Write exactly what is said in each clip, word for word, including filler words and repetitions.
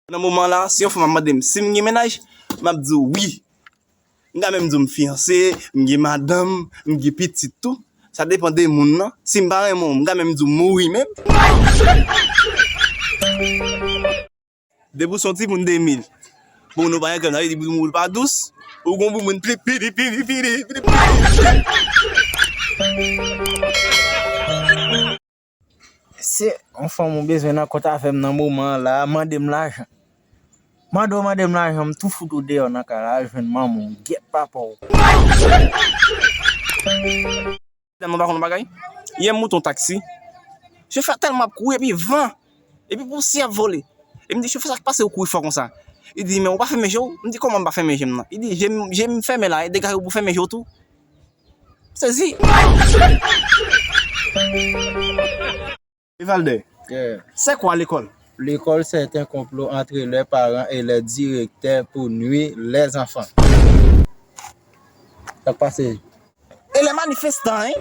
Nan moman la, si yon fanm ap mande m si m gen mennaj, m ap di w wi. M ka menm di w m fiyanse, m gen madanm, m gen pitit tou. Sa depann de moun nan. Si m pa renmen w, m ka menm di w mouri menm. Depi w se yon timoun de mil, bouboun ou pa gen krèm, sa vle di bouboun ou pa dous, ou gon bouboun plip, plip, plip, plip, plip, plip. Se yon fanm ou bezwen nan kont avè m nan moman an la, mande m lajan. Mande w mande m lajan, m tou fout ou deyò nan kay la, al jwenn manman w, gyèt papa w. Dam nan pa konn yon bagay. Yè m moute yon taksi. Chofè a tèlman ap kouri epi van, epi pousyè ap vole. E m di, "Chofè, sa k pase ou kouri fò konsa?" Li di, "Men ou pa fèmen je w?" M di, "Kòman m pa fèmen je m nan?" Li di, "Je m, je m fèmen la, e degaje w pou fèmen je w tou." M sezi. Evalder, c'est quoi l'école? L'école, c'est un complot entre les parents et les directeurs pour nuire les enfants. Sa k pase? E les manifestants, hein?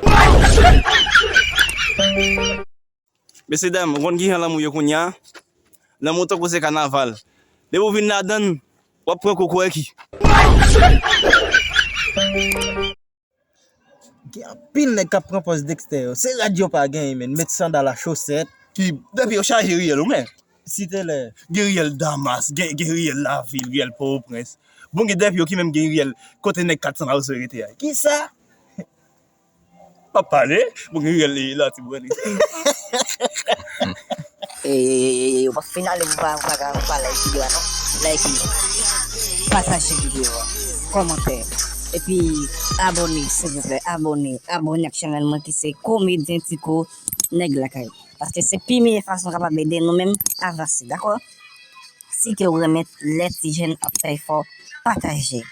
Mesye dam, ou konn kijan lanmou ye kounye a? Lanmou tankou se kanaval. Depi w vin ladann, w ap pran kokoyèki. Gen anpil nèg k ap pran pòz Dexter yo. Se rad yo pa genyen, men met sandal a chosèt. Ki, dèpi yo chaje riyèl, ou men. Site lè. Gen riyèl Damas, gen, gen riyèl Lavil, riyèl Pòtoprens. Bon, gen dèpi yo ki menm gen riyèl kote nèg kat san la yo rete a. Kisa? Pa pale, bon, gen riyèl Latibonit. E, e, e, e, yo pa finalize, ou pa, ou pa, ou pa like videyo a non. Like li. Pataje videyo a. Kòmantè. Epi abòne, silvouplè. Abòne. Abòne ak chanèl mwen ki se Komedyen Tiko, Nèg Lakay. Paske se pi meyè fason kapab ede nou menm avanse, dakò? Si ke w renmen lè ti jèn ap fè efò, pataje.